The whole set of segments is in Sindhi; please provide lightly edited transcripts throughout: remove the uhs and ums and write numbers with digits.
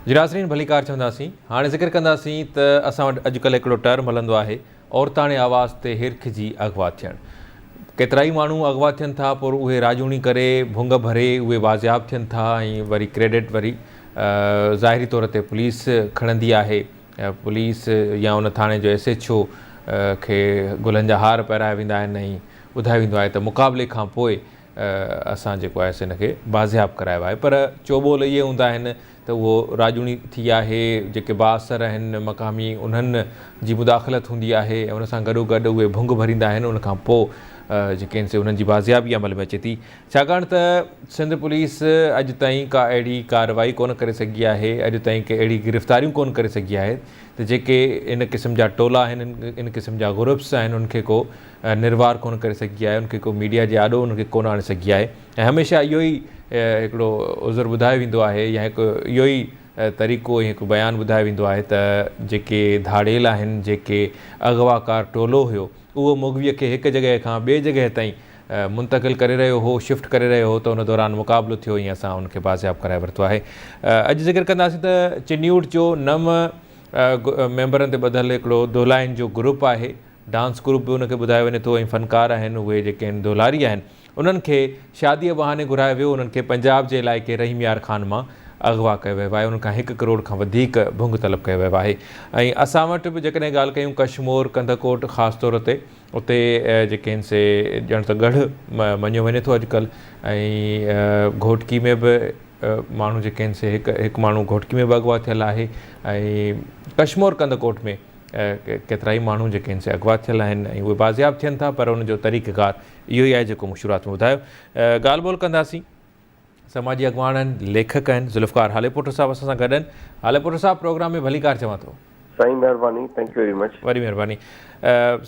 جي ناظرين ڀليڪار چونداسين. هاڻي ذڪر ڪنداسين ته اسان وٽ اڄڪلهه هڪڙو ٽرم هلندو آهي عورتاڻي آواز تي هرک جي اغوا ٿيڻ. ڪيترائي ماڻهو اغوا ٿين ٿا پر اهي راڄوڻي ڪري ڀونگ ڀري اهي بازياب ٿين ٿا ۽ وري ڪريڊٽ وري ظاهري طور تي پوليس کڻندي آهي پوليس يا ان ٿاڻي جو ايس ايڇ او کي گلن جا هار پهرايا ويندا آهن ۽ ٻڌايو ويندو آهي ته مقابلي کان پوء اسان جيڪو آهي سو هن کي بازياب ڪرايو آهي پر چوٻول اهي هوندا آهن ته اهو راڄوڻي ٿي آهي جيڪي بااثر آهن مقامي انهن جي مداخلت هوندي آهي ۽ ان سان گڏو گڏ اهي ڀنگ ڀريندا آهن ان کان پوء جيڪي آهن سي انهن جي بازيابي عمل ۾ اچي ٿي ڇاڪاڻ ته سنڌ پوليس اڄ تائين ڪا اهڙي ڪارروائي ڪونه ڪري سگهي آهي اڄ تائين ڪي اهڙي گرفتاريون ڪونه ڪري سگهي آهي ته جيڪي ان قسم جا ٽولا آهن ان قسم جا گروپس آهن انهن کي ڪو نروار ڪونه ڪري سگهي آهي، ان کي ڪو ميڊيا جي آڏو ان کي ڪونه آڻي سگهي آهي ۽ هميشه اهو ئي هڪڙو عذر ٻڌايو ويندو آهي يا هڪ اهو ئي طريقو ۽ هڪ بيان ٻڌايو ويندو آهي ته جيڪي ڌاڙيل آهن جيڪي اغواڪار ٽولو هيو اهو مغوي کي هڪ جڳهه کان ٻي جڳهه تائين منتقل ڪري رهيو هو شفٽ ڪري رهيو هو ته ان دوران مقابلو ٿيو ۽ اسان ان کي بازياب ڪرائي ورتو آهي اڄ ذڪر ڪنداسين ته چنيوٽ جو نو ميمبرن تي ٻڌل هڪڙو دولائين جو گروپ آهي ڊانس گروپ به ان کي ٻڌايو وڃي ٿو ۽ فنڪار آهن اهي جيڪي آهن دولاري آهن انهن کي شاديء بهاني گهرايو ويو انهن کي پنجاب جي علائقي رحيم يار خان مان اغوا ڪيو ويو آهي انهن کان هڪ ڪروڙ کان وڌيڪ ڀنگ طلب ڪيو ويو آهي ۽ اسان وٽ به جيڪڏهن ڳالهه ڪيون ڪشمور ڪنڌڪوٽ خاص طور تي اتي جيڪي آهن سي ڄڻ ته ڳڙهه مڃيو وڃي ٿو اڄڪلهه ۽ گهوٽڪي ۾ به ماڻهو جيڪي آهن سي هڪ هڪ ماڻهو گهوٽڪي ۾ به اغوا ٿيل آهي ۽ ڪشمور ڪنڌڪوٽ ۾ ڪيترائي ماڻهو جيڪي آهن سي اغوا ٿيل آهن ۽ اهي بازياب ٿين ٿا پر ان جو طريقه ڪار اهو ئي آهي جيڪو مون شروعات ۾ ٻڌايو. ڳالهه ٻولهه ڪنداسين. سماجي اڳواڻ آهن، ليکڪ آهن ذوالفقار هاليپوٽو صاحب اسان سان گڏ آهن. هاليپوٽو صاحب پروگرام ۾ ڀليڪار چوان ٿو. سائين مهرباني thank you very much. وڏي مهرباني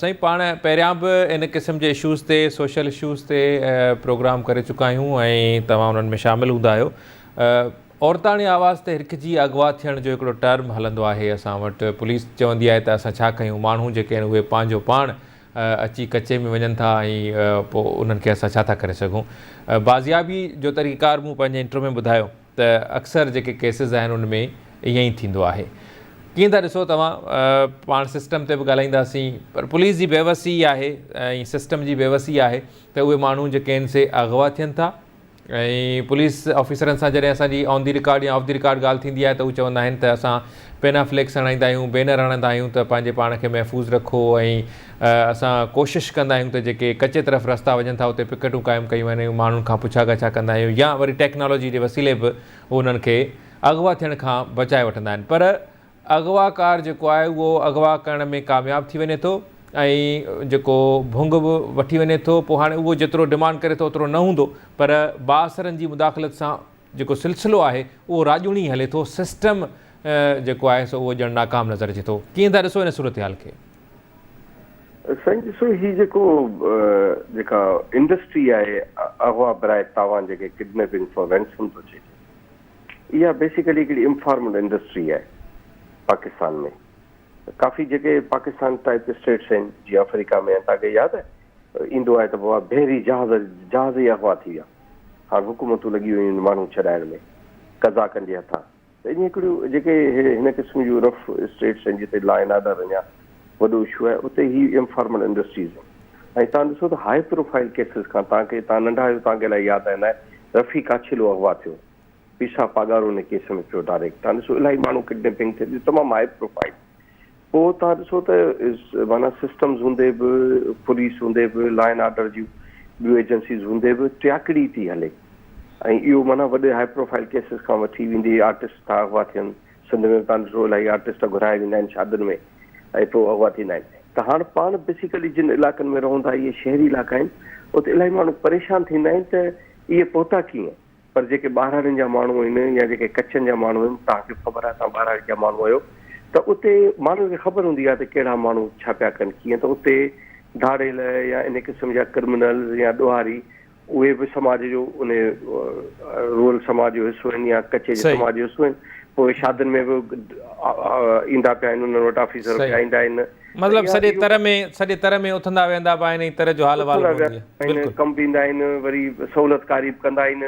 سائين پاڻ پهريان به ان قسم جي اشوز تي سوشل اشوز تي پروگرام ڪري چڪا آهيون ۽ توهان انهن ۾ شامل هوندا آهيو. عورتاڻي آواز تي هرکجي اغوا ٿيڻ جو هڪڙو ٽرم هلندو آهي اسان وٽ پوليس چوندي آهي ته اسان ڇا ڪيون ماڻهو جيڪي آهن اهي پنهنجو پاڻ اچي ڪچي ۾ وڃن ٿا ۽ پوء انهن کي اسان ڇا ٿا ڪري سگهون بازيابي جو طريقيڪار مون پنهنجي انٽرو ۾ ٻڌايو ته اڪثر جيڪي ڪيسز آهن ان ۾ ائين ئي ٿيندو آهي ڪيئن ٿا ڏسو توهان پاڻ سسٽم تي به ڳالهائينداسين پر پوليس جي بيوسي آهي ۽ سسٽم جي بيوسي آهي ته اهي ماڻهو جيڪي آهن سي اغوا ٿين ٿا ۽ پوليس آفيسرن سان جڏهن اسان جي آن the record يا آف the record ڳالهه ٿيندي آهي ته هو چوندا آهن ته اسان پينا فليڪس هڻائيندا آهيون بينر هڻندا آهيون ته پنهنجي پاڻ کي محفوظ رکو ۽ اسان ڪوشش ڪندا آهيون ته جيڪي ڪچي طرف رستا وڃن ٿا اتي پڪيٽون قائم ڪيون آهن ۽ ماڻهن کان پڇا ڳاڇا ڪندا آهيون يا وري ٽيڪنالاجي جي وسيلي به انهن کي اغوا ٿيڻ کان بچائي وٺندا آهن پر اغواڪار جيڪو آهي اهو اغوا ڪرڻ ۾ ڪامياب ٿي وڃي ٿو ۽ جيڪو ڀونگ به وٺي وڃي ٿو پوء هاڻي اهو جيترو ڊمانڊ ڪري ٿو اوترو نه هوندو پر بااثرن جي مداخلت سان جيڪو سلسلو آهي اهو راڄوڻي هلي ٿو سسٽم جيڪو آهي سو اهو ڄڻ ناڪام نظر اچي ٿو ڪيئن ٿا ڏسو ان صورتحال کي؟ سائين ڏسو هي جيڪو جيڪا انڊسٽري آهي اغوا براء تاوان جيڪي ڪڊنيپنگ فار رينسم ٿو چئجي اها بيسيڪلي هڪڙي انفارمل انڊسٽري آهي پاڪستان ۾ ڪافي جيڪي پاڪستان ٽائپ اسٽيٽس آهن جيئن آفريڪا ۾ آهن توهان کي ياد آهي ايندو آهي ته بابا بحري جهاز جهاز ئي اغوا ٿي ويا هاڻ حڪومتون لڳي ويون آهن ماڻهو ڇڏائڻ ۾ قزاقن جي هٿان ته ائين هڪڙيون جيڪي هن قسم جون رف اسٽيٽس آهن جتي لا اينڊ آرڊر اڃا وڏو اشو آهي اتي هي انفارمل انڊسٽريز آهن ۽ توهان ڏسو ته هاء پروفائل ڪيسز کان توهان کي توهان ننڍا آهيو توهان کي الائي ياد آهي ناهي رفيع ڪاڇيلو اغوا ٿيو پيسا پاڳارو ان ڪيس ۾ پيو ڊائريڪٽ تان ڏسو الاهي ماڻهو ڪڊنيپنگ ٿئي ٿي تمام هائي پروفائل پوء تان ڏسو ته معنيٰ سسٽمز هوندي به پوليس هوندي به لا اينڊ آرڊر جون ٻيون ايجنسيز هوندي به ٽياڪڙي ٿي هلي ۽ اهو معنيٰ وڏي هائي پروفائل ڪيسز کان وٺي ويندي آرٽسٽ ٿا اغوا ٿين سنڌ ۾ تان ڏسو الاهي آرٽسٽ گهرايا ويندا آهن شادين ۾ ۽ پوء اغوا ٿيندا آهن ته هاڻ پاڻ بيسيڪلي جن علائقن ۾ رهون ٿا اهي شهري علائقا آهن اتي الاهي ماڻهو پريشان ٿيندا آهن ته اهي پهتا ڪيئن پر جيڪي ٻهراڙين جا ماڻهو آهن يا جيڪي ڪچن جا ماڻهو آهن، توهان کي به خبر آهي توهان ٻهراڙي جا ماڻهو آهيو ته اتي ماڻهن کي خبر هوندي آهي ته ڪهڙا ماڻهو ڇا پيا ڪن ڪيئن ته اتي ڌاڙيل يا ان قسم جا ڪرمنلز يا ڏوهاري اهي به سماج جو ان رورل سماج جو حصو آهن يا ڪچي جي سماج جو حصو آهن پوء شادين ۾ به ايندا پيا آهن انهن وٽ آفيسر پيا ايندا آهن. مطلب سڄي تر ۾ سڄي تر ۾ اٿندا ويهندا به آهن ۽ تر جو حال احوال به هوندي آهي. بلڪل. ڪم به ايندا آهن وري سهولتڪاري به ڪندا آهن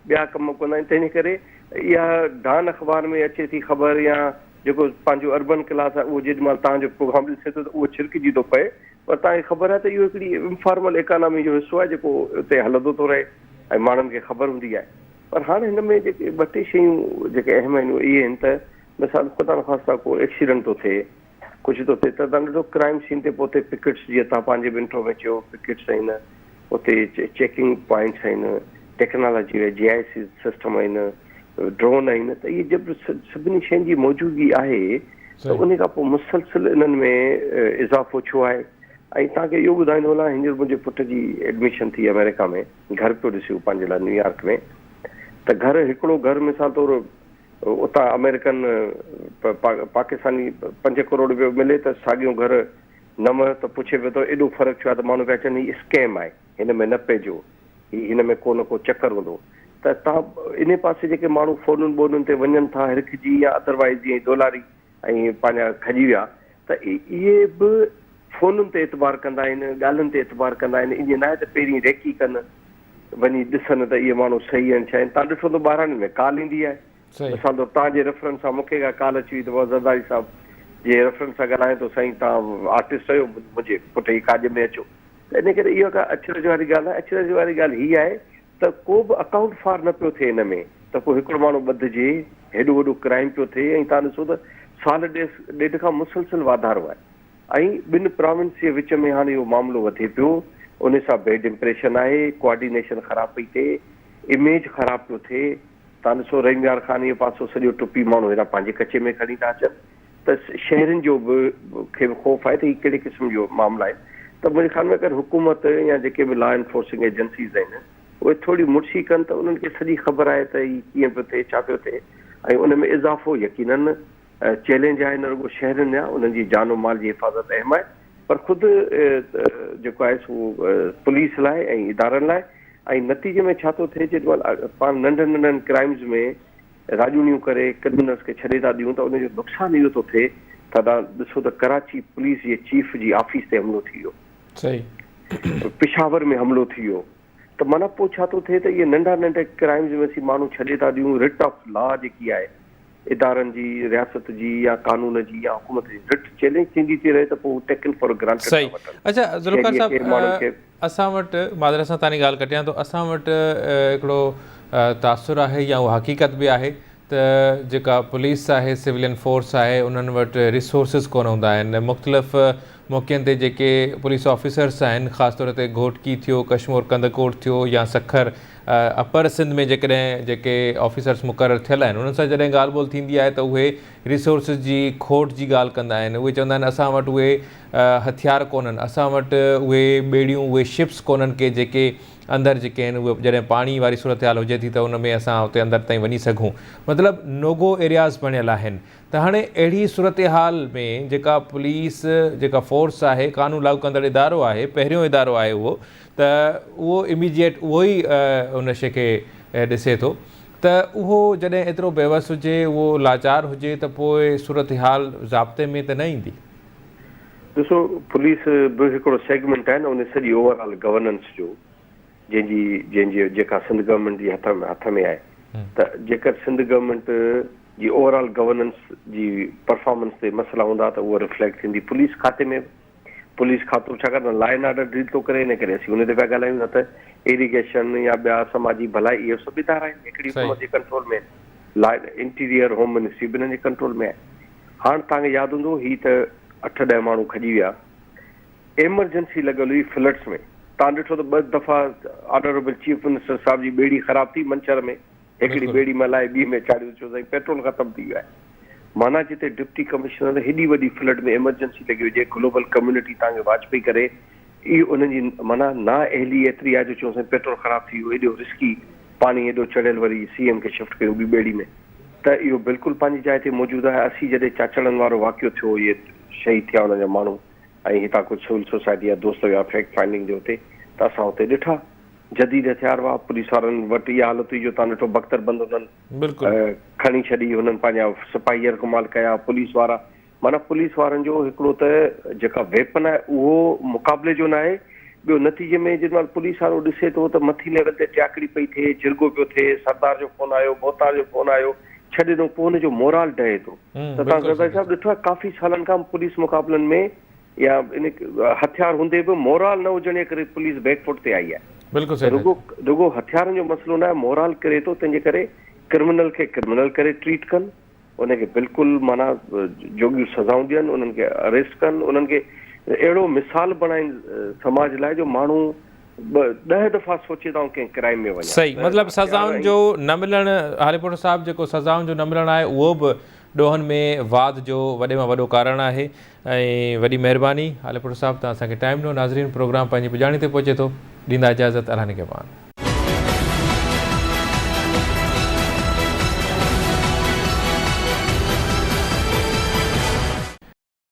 ٻيا ڪم به ڪندا آهن تنهن ڪري اها ڊان اخبار ۾ اچي ٿي خبر يا جيڪو پنهنجو اربن ڪلاس آهي اهو جيڏي مهل توهان جو پروگرام ڏسي ٿو ته اهو ڇرڪجي ٿو پئي پر توهان کي خبر آهي ته اهو هڪڙي انفارمل ايڪانامي جو حصو آهي جيڪو اتي هلندو ٿو رهي ۽ ماڻهن کي خبر هوندي آهي پر هاڻ هن ۾ جيڪي ٻه ٽي شيون جيڪي اهم آهن اهي اهي آهن ته مثال خدا نخواسته ڪو ايڪسيڊنٽ ٿو ٿئي ڪجهه ٿو ٿئي ته توهان ڏٺو ڪرائم سين تي پوء اتي پڪيٽس جيئن توهان پنهنجي به انٽرو ۾ چيو پڪيٽس آهن اتي چيڪنگ پوائنٽس آهن ٽيڪنالاجي آهي جي I C system آهن ڊرون آهن ته اهي جب سڀني شين جي موجودگي آهي ته ان کان پوء مسلسل انهن ۾ اضافو ڇو آهي ۽ توهان کي اهو ٻڌائيندو هلان هينئر منهنجي پٽ جي ايڊميشن ٿي آمريڪا ۾ گهر پيو ڏسي هو پنهنجي لاء نيويارڪ ۾ ته گهر هڪڙو گهر مثال طور اتان آمريڪن پاڪستاني پنج ڪروڙ رپيو ملي ته ساڳيو گهر 9 ته پڇي پيو ته ايڏو فرق ڇو آهي ته ماڻهو پيا چون هي اسڪيم آهي هن ۾ نه پئجو هي هن ۾ ڪو نه ڪو چڪر هوندو ته تان انهي پاسي جيڪي ماڻهو فونن ٻونن تي وڃن ٿا هرکجي يا ادروائيز جيئن دولاري ۽ پنهنجا کڄي ويا ته اهي به فونن تي اعتبار ڪندا آهن ڳالهين تي اعتبار ڪندا آهن ائين ناهي ته پهرين ريڪي ڪن وڃي ڏسن ته اهي ماڻهو صحيح آهن ڇا آهن. توهان ڏٺو هوندو ٻهراڙين ۾ ڪال ايندي آهي. مثال طور توهان جي ريفرنس سان مون کي ڪا ڪال اچي وئي ته بابا زرداري صاحب جي ريفرنس سان ڳالهايان ٿو سائين توهان آرٽسٽ آهيو منهنجي پٽ جي ڪاڄ ۾ اچو ته ان ڪري اها ڪا اچرج واري ڳالهه ناهي. اچرج واري ڳالهه هي آهي ته ڪو به اڪائونٽ فار نه پيو ٿئي ان ۾ ته ڪو هڪڙو ماڻهو ٻڌجي هيڏو وڏو ڪرائيم پيو ٿئي ۽ توهان ڏسو ته سال ڏيڍ کان مسلسل واڌارو آهي. ۽ ٻن پراونس جي وچ ۾ هاڻي اهو معاملو وڌي پيو، ان سان بيڊ امپريشن آهي، ڪوآرڊينيشن خراب پئي ٿئي، اميج خراب پيو ٿئي، تان ڏسو رحيم يار خان اهو پاسو سڄو ٽپي ماڻهو هيڏانهن پنهنجي ڪچي ۾ کڻي ٿا اچن ته شهرين جو به کي به خوف آهي ته هي ڪهڙي قسم جو معاملا آهن ته منهنجي خيال ۾ اگر حڪومت يا جيڪي به لا انفورسنگ ايجنسيز آهن اهي ٿوري مڙسي ڪن ته انهن کي سڄي خبر آهي ته هي ڪيئن پيو ٿئي ڇا پيو ٿئي ۽ ان ۾ اضافو يقينن چئلينج آهي نه رڳو شهرين جا انهن جي جان و مال جي حفاظت اهم آهي پر خود جيڪو آهي سو پوليس لاء ۽ ادارن لاء ۽ نتيجي ۾ ڇا ٿو ٿئي جيڏي مهل پاڻ ننڍن ننڍن ڪرائمز ۾ راڄوڻيون ڪري ڪرمنلز کي ڇڏي ٿا ڏيون ته ان جو نقصان اهو ٿو ٿئي ته تان ڏسو ته ڪراچي پوليس جي چيف جي آفيس تي حملو ٿي ويو پشاور ۾ حملو ٿي ويو ته معنيٰ پوء ڇا ٿو ٿئي ته اهي ننڍا ننڍا ڪرائمز ۾ اسين ماڻهو ڇڏي ٿا ڏيون رٽ آف لا جيڪي آهي ادارن جي، رياست جي يا قانون جي يا حڪومت جي رٽ چئلينج ٿيندي ٿي رهي ته پوء هو ٽيڪن فار گرانٽيڊ ٿا صحيح وٺن. اڇا ذوالفقار شهريء کي ماڻهن صاحب کي. اسان وٽ معذرت سان تاني ڳالهه ڪٽيان ٿو اسان وٽ هڪڙو تاثر آهي يا اها حقيقت به آهي ته جيڪا پوليس آهي سولين فورس آهي انهن وٽ ريسورسز ڪونه هوندا آهن مختلف موقعن تي جيڪي پوليس آفيسرس آهن خاص طور تي گهوٽڪي ٿيو ڪشمور ڪنڌڪوٽ ٿيو يا سکر اپر سنڌ ۾ جيڪڏهن جيڪي آفيسرس مقرر ٿيل آهن انهن سان جڏهن ڳالهه ٻولهه ٿيندي آهي ته اهي ريسورسز جي کوٽ جي ڳالهه ڪندا آهن اهي چوندا آهن اسان وٽ اهي هٿيار ڪونهن اسان وٽ اهي ٻيڙيون اهي شپس ڪونهن ڪي جيڪي اندر جيڪي آهن اهي جڏهن پاڻي واري صورتحال هجي ٿي ته ان ۾ اسان اتي اندر تائين وڃي سگهون مطلب نوگو ايرياز بڻيل آهن ته هاڻي اهڙي صورتحال ۾ جيڪا پوليس جيڪا فورس آهي قانون لاڳو ڪندڙ ادارو آهي پهريون ادارو آهي اهو ته اهو اميجيئيٽ اهو ئي ان شي کي ڏسي ٿو ته اهو جڏهن ايترو بيوس هجي اهو لاچار هجي ته پوء صورتحال ضابطي ۾ ته نه ايندي. ڏسو پوليس به هڪڙو سيگمينٽ آهي نه ان سڄي اوور آل گورننس جو جنهن جي جنهن جي جيڪا سنڌ گورنمينٽ جي هٿ هٿ ۾ آهي ته جيڪر سنڌ گورنمينٽ جي اوور آل گورننس جي پرفارمنس تي مسئلا هوندا ته اهو رفليڪٽ ٿيندي پوليس کاتي ۾ به پوليس کاتو ڇاڪاڻ ته لا اينڊ آرڊر ڊيل ٿو ڪري ان ڪري اسين ان تي پيا ڳالهايون نه ته ايريگيشن يا ٻيا سماجي ڀلائي اهي سڀ ادارا آهن هڪڙي حڪومت جي ڪنٽرول ۾ آهن لا انٽيريئر هوم منسٽري به انهن جي ڪنٽرول ۾ آهي هاڻ توهان کي ياد هوندو هي ته اٺ ڏهه ماڻهو کڄي ويا ايمرجنسي لڳل هئي فلڊس ۾ توهان ڏٺو ته ٻه دفعا آنريبل چيف منسٽر صاحب جي ٻيڙي خراب ٿي منڇر ۾ هڪڙي ٻيڙي مان لاهي ٻي ۾ چاڙهيو چيو سائين پيٽرول ختم ٿي ويو آهي. معنيٰ جتي ڊپٽي ڪمشنر هيڏي وڏي فلڊ ۾ ايمرجنسي لڳي هجي گلوبل ڪميونٽي توهان کي واچ پئي ڪري اهو انهن جي معنيٰ نا اهلي ايتري آهي جو چيو سائين پيٽرول خراب ٿي ويو ايڏو رسڪي پاڻي ايڏو چڙهيل وري سي ايم کي شفٽ ڪيون ٻي ٻيڙي ۾ ته اهو بلڪل پنهنجي جاء تي موجود آهي اسين جڏهن چاچڙن وارو واقعو ٿيو اهي شهيد ٿيا انهن جا ماڻهو ۽ هتان ڪجهه سول سوسائٽي جا دوست ويا فيڪٽ فائنڊنگ تي اتي ته اسان اتي ڏٺا جديد هٿيار هئا، پوليس وارن وٽ اها حالت هئي جو تان ڏٺو بختر بند هنن کڻي ڇڏي، هنن پنهنجا سپاهي يرغمال ڪيا، پوليس وارا معنيٰ پوليس وارن جو هڪڙو ته جيڪا ويپن آهي اهو مقابلي جو ناهي، ٻيو نتيجي ۾ جيڏي مهل پوليس وارو ڏسي ٿو ته مٿين ليول تي ٽياڪڙي پئي ٿئي، جرڳو پيو ٿئي، سردار جو فون آيو، ڀوتار جو فون آيو، ڇڏي ڏنو، پوء هن جو مورال ڊهي ٿو. ته توهان زرداري صاحب ڏٺو آهي ڪافي سالن کان پوليس مقابلن ۾ يا ان هٿيار هوندي به مورال نه هجڻ جي ڪري پوليس بيڪ فوٽ تي آئي آهي. بلڪل صحيح رڳو رڳو هٿيارن جو مسئلو نه آهي، مورال ڪري ٿو، تنهن جي ڪري ڪرمنل کي ڪرمنل ڪري ٽريٽ ڪن. ان کي بلڪل معنيٰ جوڳيون سزائون ڏين، انهن کي اريسٽ ڪن، انهن کي اهڙو مثال بڻائين سماج لاء جو ماڻهو ڏهه دفعا سوچي ته آئون ڪنهن ڪرائيم ۾ وڃان. صحيح مطلب سزائن جو نه ملڻ هاليپوٽو صاحب جيڪو سزائن جو نه ملڻ آهي اهو به ڏوهن ۾ واڌ جو وڏي مان وڏو ڪارڻ آهي ۽ وڏي مهرباني هاليپوٽو صاحب توهان اسان کي ٽائيم ڏنو ناظرين پروگرام پنهنجي پڄاڻي تي پهچي ٿو ڏيندا اجازت الله نگهبان.